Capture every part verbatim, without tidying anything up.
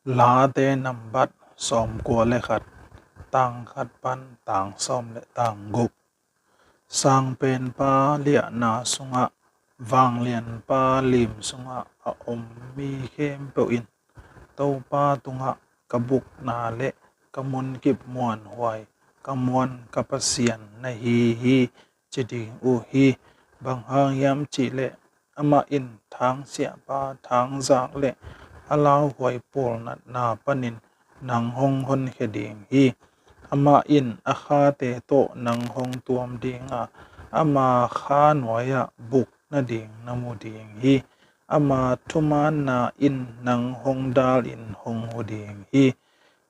Late nambat sawmkua le khat, tang khat pan tang sawm le tang guk. Sangpenpa liahna sungah, vanglianpa lim sungah a om mi khempeuh in, Topa tungah ka bukna le ka munkip muanhuai, ka muan ka Pasian na hi hi, ci ding uh hi. Bang hang hiam cihleh, amah in thangsiahpa thangzak le a lauhuai pulnatna panin nang hong honkhia ding hi. Amah in a khate tawh nang hong tuam ding a, ama kha nuai-ah buk nading na mu ding hi. Ama thumaanna in nang hong dalin hong hu ding hi.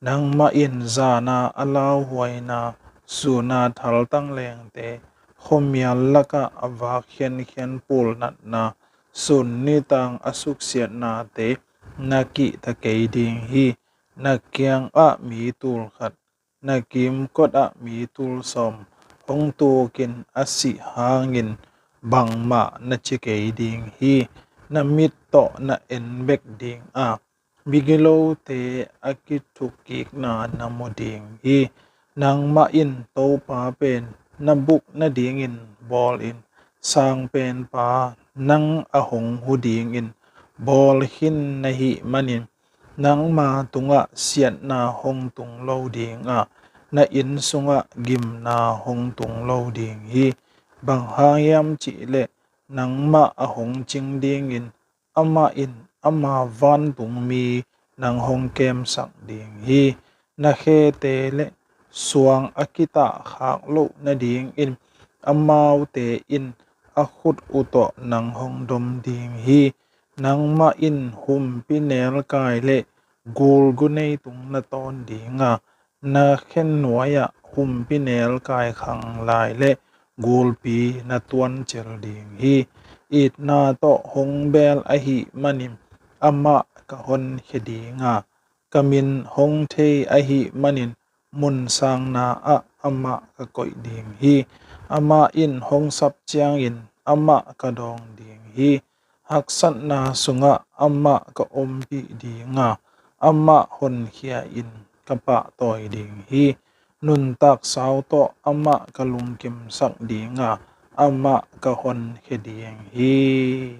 Nangmah in zana a lauhuaina, suna thaltang lengte, khuamial lakah a vak khiankhian pulnatna, sun nitang a suksiatnate na kihta kei ding hi. Na kiangah mi tul khat, na kimkotah mi tul sawm hong tukin a sih hangin bangmah na ci kei ding hi. Na mit tawh na en bek ding a, migilote a kithukkikna na mu ding hi. Nangmah in Topa pen na buk nadingin bawlin, Sangpenpa nang a hong hu dingin bawl khin na hih manin, nangma tungah siatna hong tung lo ding a, na inn sungah gimna hong tung lo ding hi. Bang hang hiam cihleh, nangmah a hong cing dingin, amah in ama vantungmi nang hong kemsak ding hi. Na khete le suang a kitahkhak loh nadingin, amaute in a khut uh tawh nang hong dom ding hi. Nangmah in humpinelkai le gulgunei tung na tawn ding a, na khen nuai-ah humpinelkai khanglai le gulpi na tuancil ding hi. Itna tawh hong bel ahih manin amah ka honkhia ding a, ka min hong thei ahih manin mun sangna ah amah ka koih ding hi. Amah in hong sap ciangin amah ka dawng ding hi. Haksatna sungah amah ka ompih ding a, amah honkhia-in ka pahtawi ding hi. Nuntak sau tawh amah ka lungkimsak ding a, amah ka honkhia ding hi.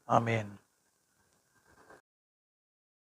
Amen.